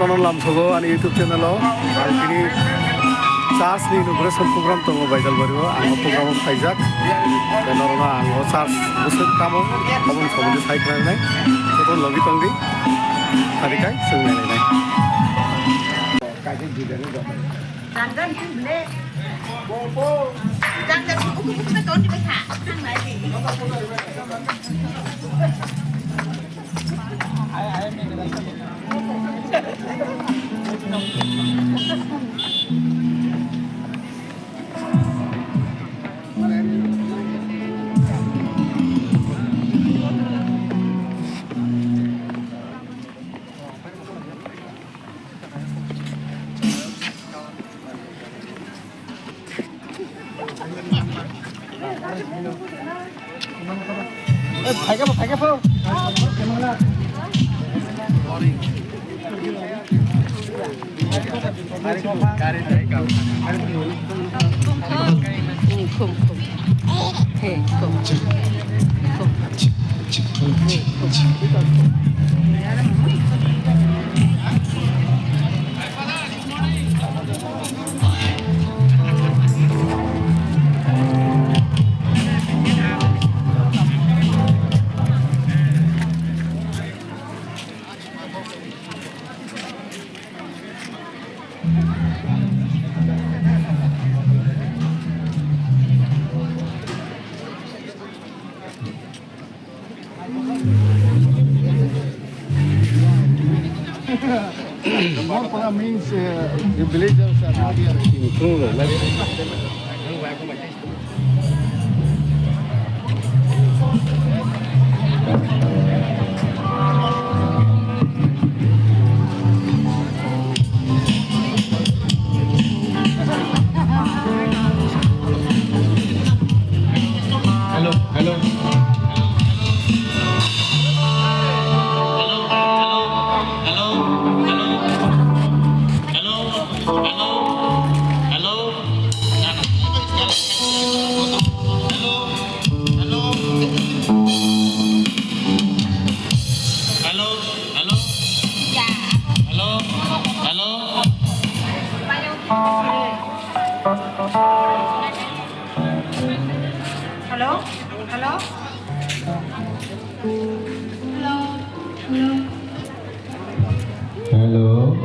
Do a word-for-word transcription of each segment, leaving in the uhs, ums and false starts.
Ano lamsogo ani YouTube channel o ang tini church ni inauguration program tongo Baijalbari o, ang o program o phaijak. Tei norokno ang o church bwswk tamo, aboni somondi sai khlainai. Joto logi tongdi, phari khai chwng nailainai. More para means, uh, the villagers are not here. Hello, hello. Hello, hello, hello, hello, hello, hello, hello. Hello, hello, hello, hello, hello. Hello, hello. Hello, hello. Hello.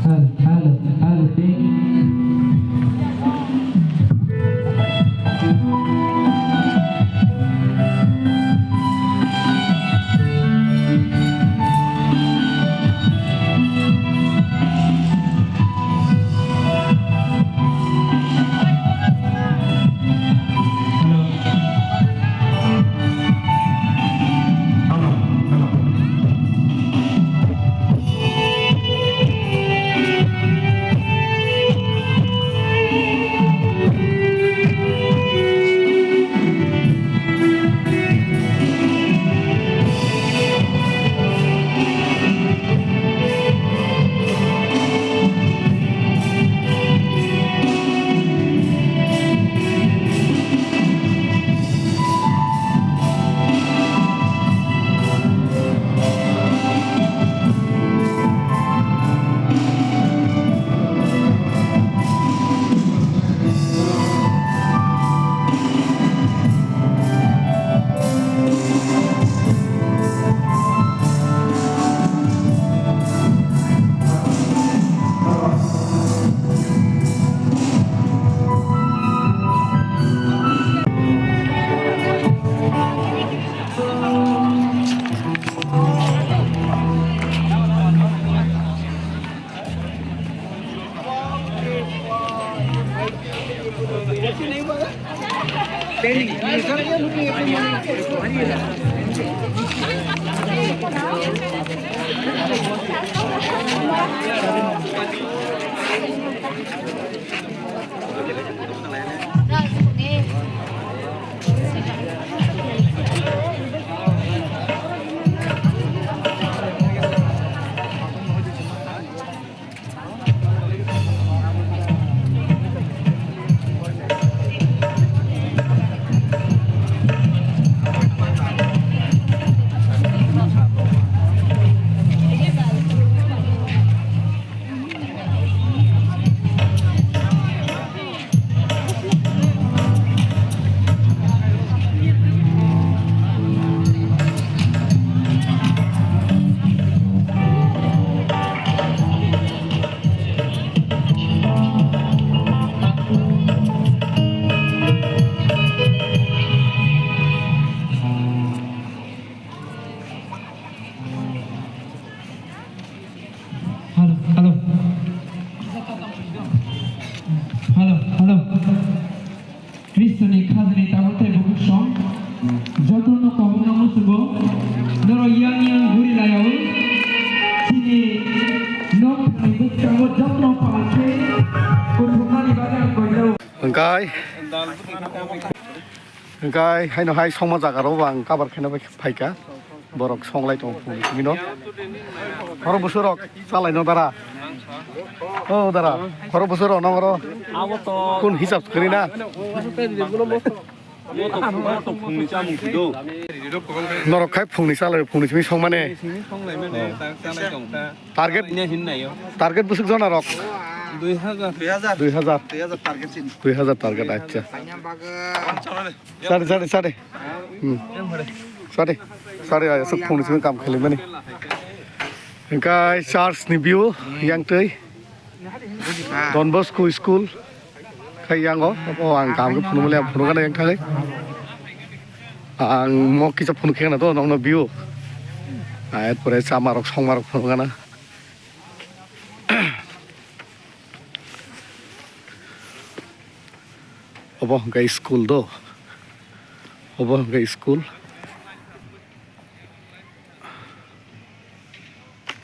Hello, hello, hello, ding. Kristoni khajani tabuk tei bukhuk song, jotono kobokno muchungo, norok yang yang guri layaui, chini nok thani bwskango jotono pal khe kuthumnani bagwi ang koijago. Hwnkhe, hwnkhe haino hai songma jaga rok bo ang cover khaina bai phaikha. Borok songlai tongo phone simi no. Khoro bwswk rok chalai no dara. O dara, khoro bwswk rok no oro. Abo to kun hisab kwrwi na. Moto, moto phungni chamung phido. Norok khai phungni chalai, phungni simi songmani. Simi songlai mani, ta chalai tong ta. Target, ina hin nayo. Target bwswk jona rok. Dui hajar. Dui hajar. Dui hajar. Dui hajar target sin. Dui hajar target, acha. Sade, sade, sade. Hmm. Sade, sade, ay, aswk phone simi kam khalimani. Hwnkhe church ni view yang twi. Don Bosco School. Khai yango, o ang kaham khe phunukmani ang phunukgana yang thangwi. Ang mo kisa phunuk khe gana to nokno view. Ai, pore chama rok, songma rok phunukgana. Obo hwnkhe school do. Obo hwnkhe school.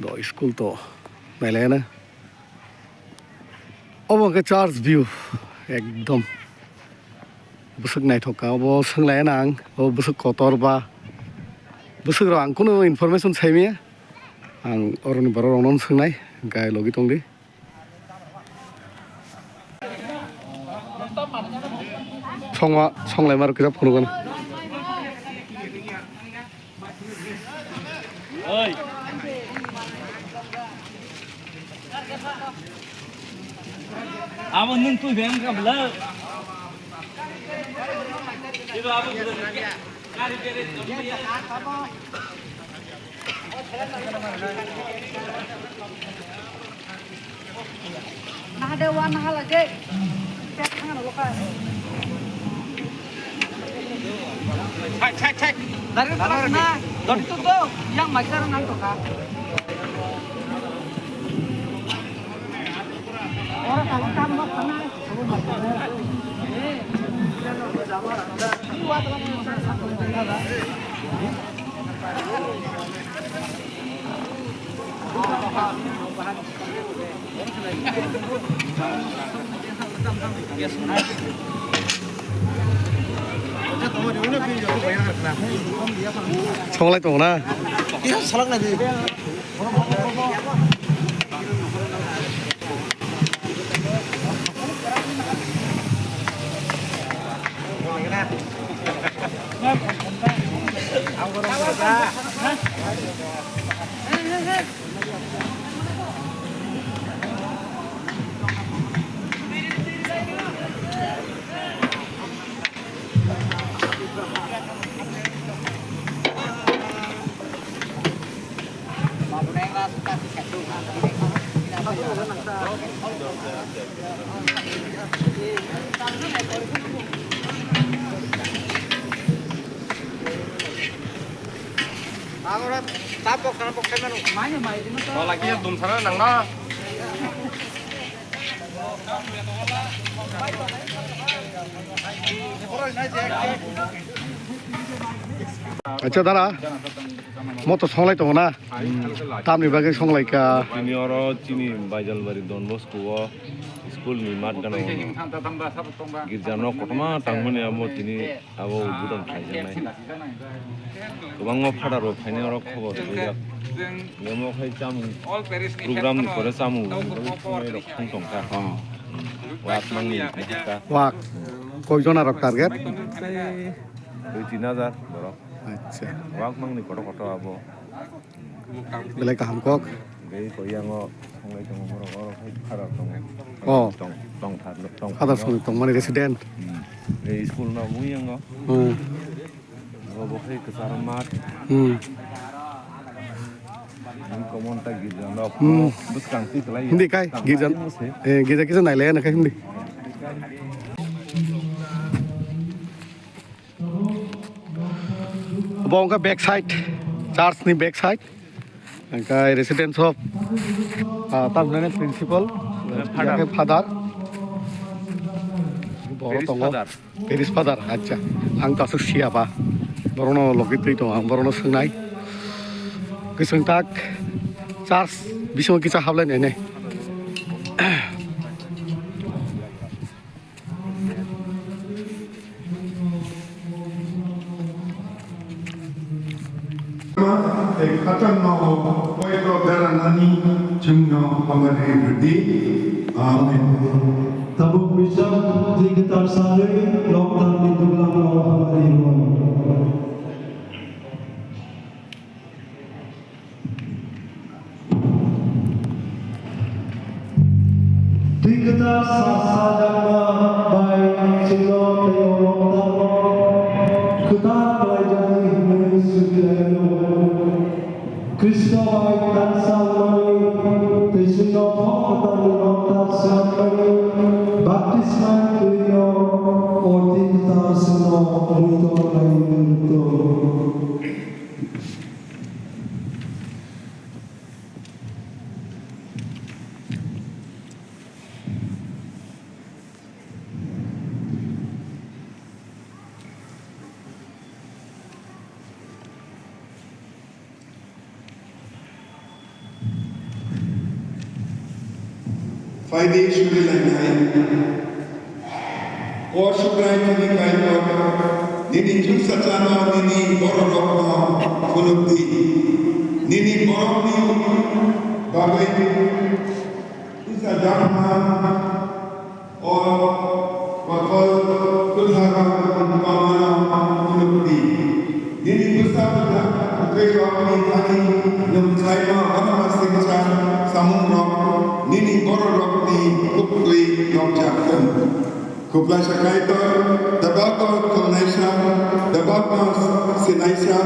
Do school to nailaiana. Obo hwnkhe church view ekdom bwswk naithok kha. Obo swnglaiana ang, obo bwswk kotor ba bwswk rok ang kunu information saimaya. Ang oroni borok rokno swngnai, hwnkhe logi tongdi. Songma, songlai maro kisa phunukgana. Oi. Abo nwng twi beng ka bla. Ibo abo. Naha de wa naha lage. Pet thang ro ka. Thak, thak, thak. Dari thang na. Dori tu tu. Yang majar nang to ka. Ora ka kam ma thang na. Songlai tongo na? Bola kia dum sana nang na. Acha dara, moto songlai tongo na? Tamni bagwi songlai ka? Tini oro chini Baijalbari Don Bosco o school ni mat gana o girja nok kotorma tangmani amo tini abo udbodan khaijaknai. Kwbangma father rok phainai oro khobor rwjak. Omo khai chamung program ni pore chamung rok thung tong kha. Oh. Wak mangni ka. Wak. Koi jona rok target? Dui tin hajar borok. Acha. Wak mangni koto koto abo. Belai kaham kok. Bai koi yango songlai tongo borok oro khai father tongo. Oh. Tong, tong thar, tong father thar. Song tong mani resident. Hmm. Bai school no mui yango. Hmm. Obo khe kwcharo mat. Hmm. Ang komon ta girja nok. Hmm. Bwskang twi kwlai. Hindi kai, bwskang girja, twi mose. Eh, girja kisa nailai na kai hindi. Obo wngkha back side, church ni back side. Hingke residence of, ah, tamhinani principal, father. Father. Oro Parish tongo. Father. Parish Father, acha. Ang tasuk siya ba. Borokno logi twi tongo, ang borokno swngnai. Kwchwng tak church bisingo kisa hablai nai nai. Tei khatangno poito beranani chwngno hamari rwdi. Amen. Tabuk Bishop Dikhitar Sari Lokthar ni duglamno hamari rwdi. Twi kwtal sa sajakma bai chwngno tei o lokthar kwtal khlaijani hwnwi swi khlaio. Khristo bai tansa wngmani tei chwngno Phok Kwtalni lokthar swnamnani baptismani twino o twi kwtal chwngno muitor khlaiwi rwkthung. Phaidi suri lainai. O Subrai chini Kaitor, nini chusachano nini bororokno phunukdi. Nini borokni bagwi chusajakma o kothol kwtharrok tongmano phunukdi. Nini bwsa bwsa bwtwirokni thani nwng khlaima uanamasingcha samungrok nini bororokni buktwi nokjak thung. Khuplaisa Kaitor, Debakno thwngnaisa, Debakno sinaisa,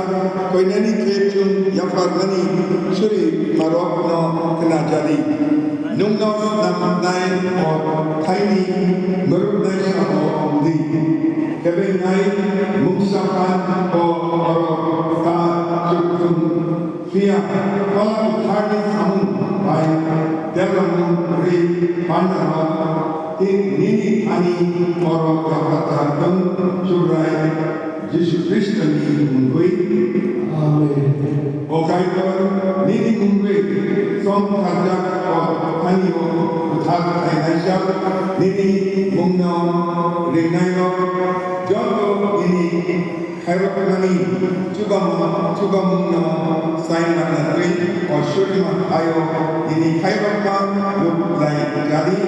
koinani khe chwng yapharmani surimarokno khnajadi. Nwngno snamnai o thaini mwrwknai sabo wngdi. Kebengnaimung sapan bo oro ta chukthung. Phiya Pholani samung bai derlamung ri pandarok tin nini thani oro yapharthang thung Subrai Jisu Khristoni mungwi. Amen. O Kaitor, nini mungwi chong kharjak o thani o kwthar khlainaisa nini mungno ringnairok joto nini khairokmani chubamo, chubamungno sai manna twi o surima thaio nini khairokma nuk lai jadi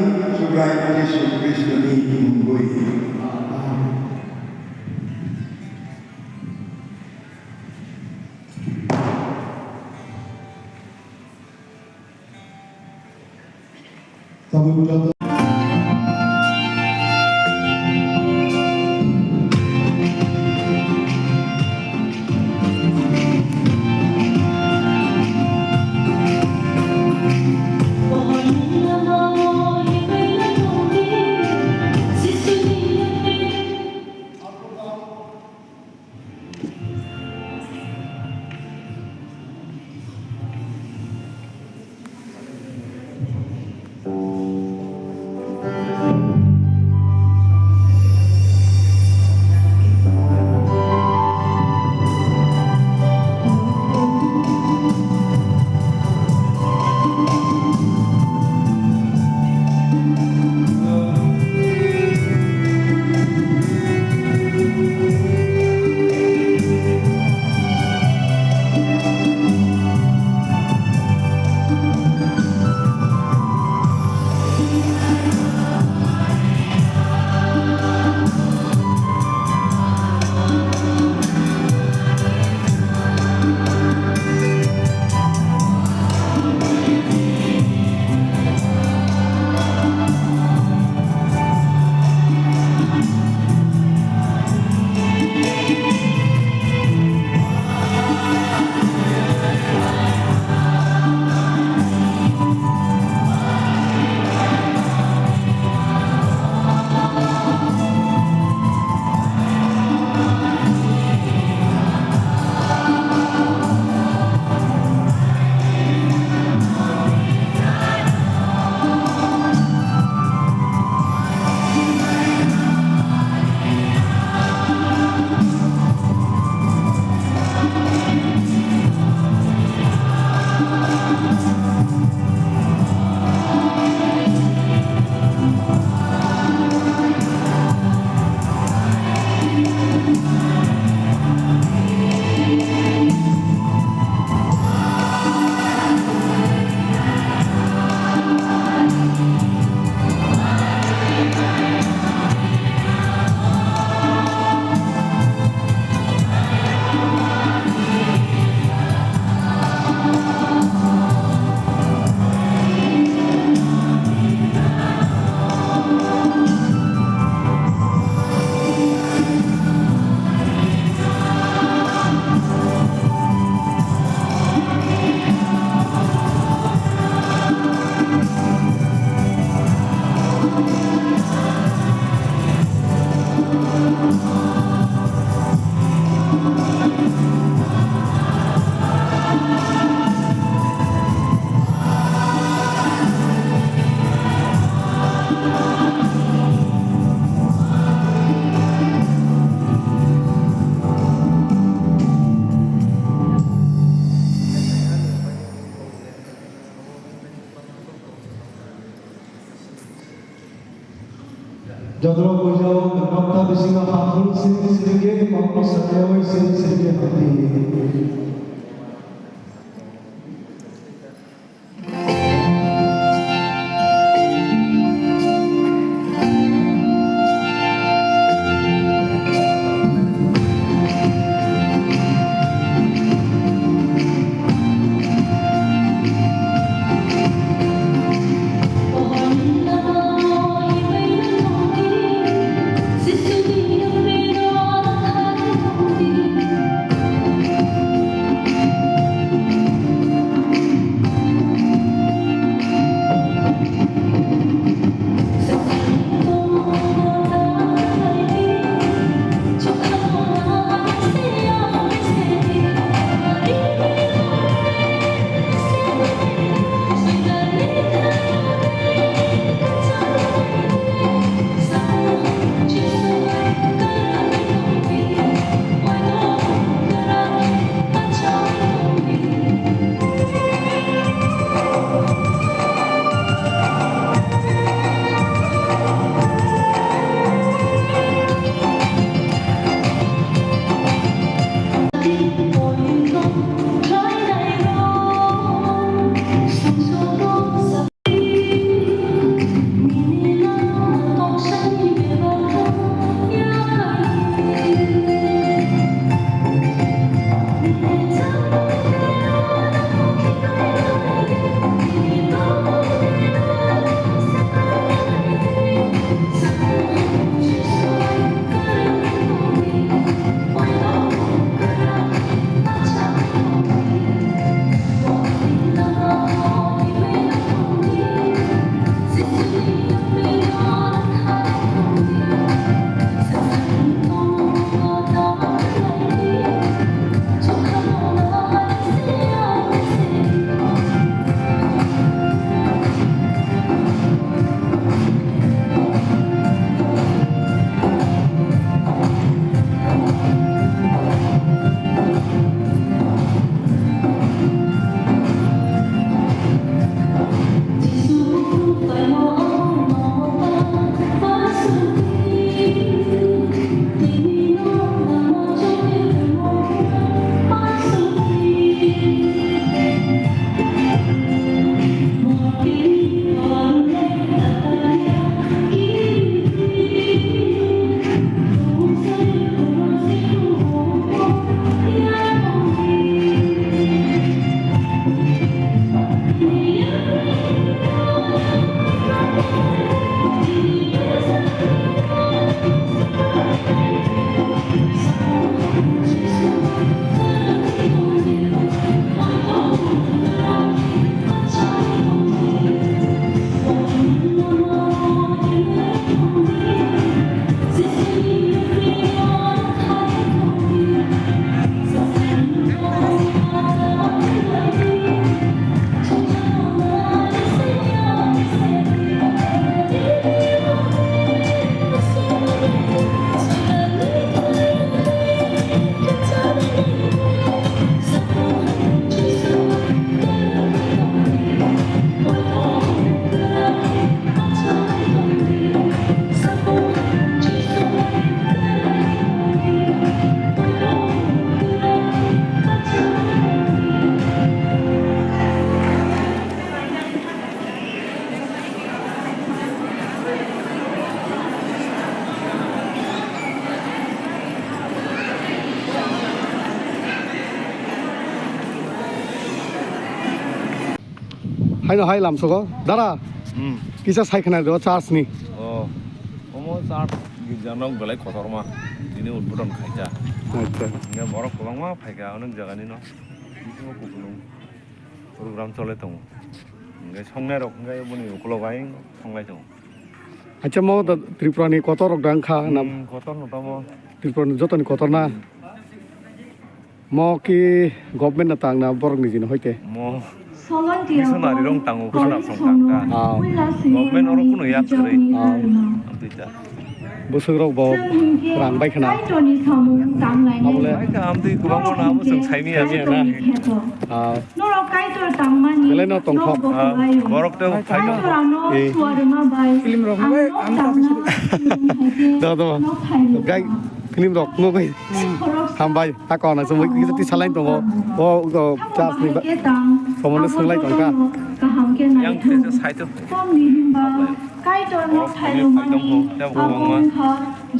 Subrai Jisu Khristoni mungwi. Tabuk joto. Oro bujao, nokta bisingo haphung siri siri khe, kokno sakyaui siri siri khe hamdi. Haino hai lamsogo, dara. Hmm. Kisa sai khna do church ni. Oh. Omo church girja nok belai kotorma. Tini udbodon khaija. Acha. Nge borok kwbangma phaika onek jagani no. Bisingo kuplung program chole tongo. Nge songnai rok nge boni ukulogo ayang songlai tongo. Acha, mo da Tripura ni kotor rok dang kha na? Hmm, kotor no tamo. Tripura ni joto ni kotor na? Hmm. Mo ki government na tang na borok ni jino hoite? Mo missionary rong tango khana song tang ka. Ah. Government oro kuno yak kwrwi. Ah. Ang twi ta. Bwswk rok bo rang bai khna. Kaitorni samung tang lainai. Abole. Bai kha amtwi kwbangma no abo chwng saimanya. Saimanya na? Ah. Norok Kaitor tangmani. Belai no tongthok. Nok bo kwlaio. Ah, borok tei phai. Kaitor ano suarima bai. Film rok ang bai, nok ang tangna. Da, da. Nok phai. Gai film rok no bai. Borok hambai. Hakon na chumui kisa ti salai tongo. O, o, chas ni ba. Somono swlai tongkha. Kaham khe nai. Yang khe saito. Tongni himba Kaitor no phailumani abo wngkha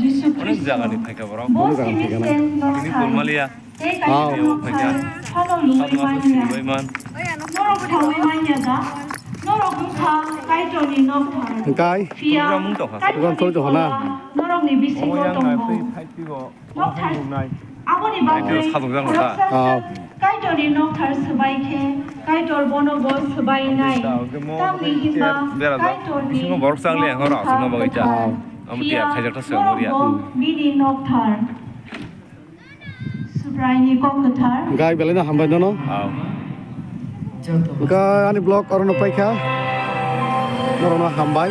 Jisu Khristo. Onek jaga ni phaikha borok. Bo simi sen no sai. Tei Kaitor no phai phano lungwi manya. Norok thawi manya da? Norok wngkha Kaitor ni nokthar. Hingkai? Phiya Kaitor ni phola norok ni bisingo tongo. Nokthar. Aboni bagwi khoroksa Kaitorni nokthar swbai khe Kaitor bono bo swbainai. Tamni himba Kaitorni nokthar phiya borok bo bini nokthar. Subraini kok kwthar. Gai belai no hambai nono. Hwnkhe ani vlog oro no paikha. Norok no hambai.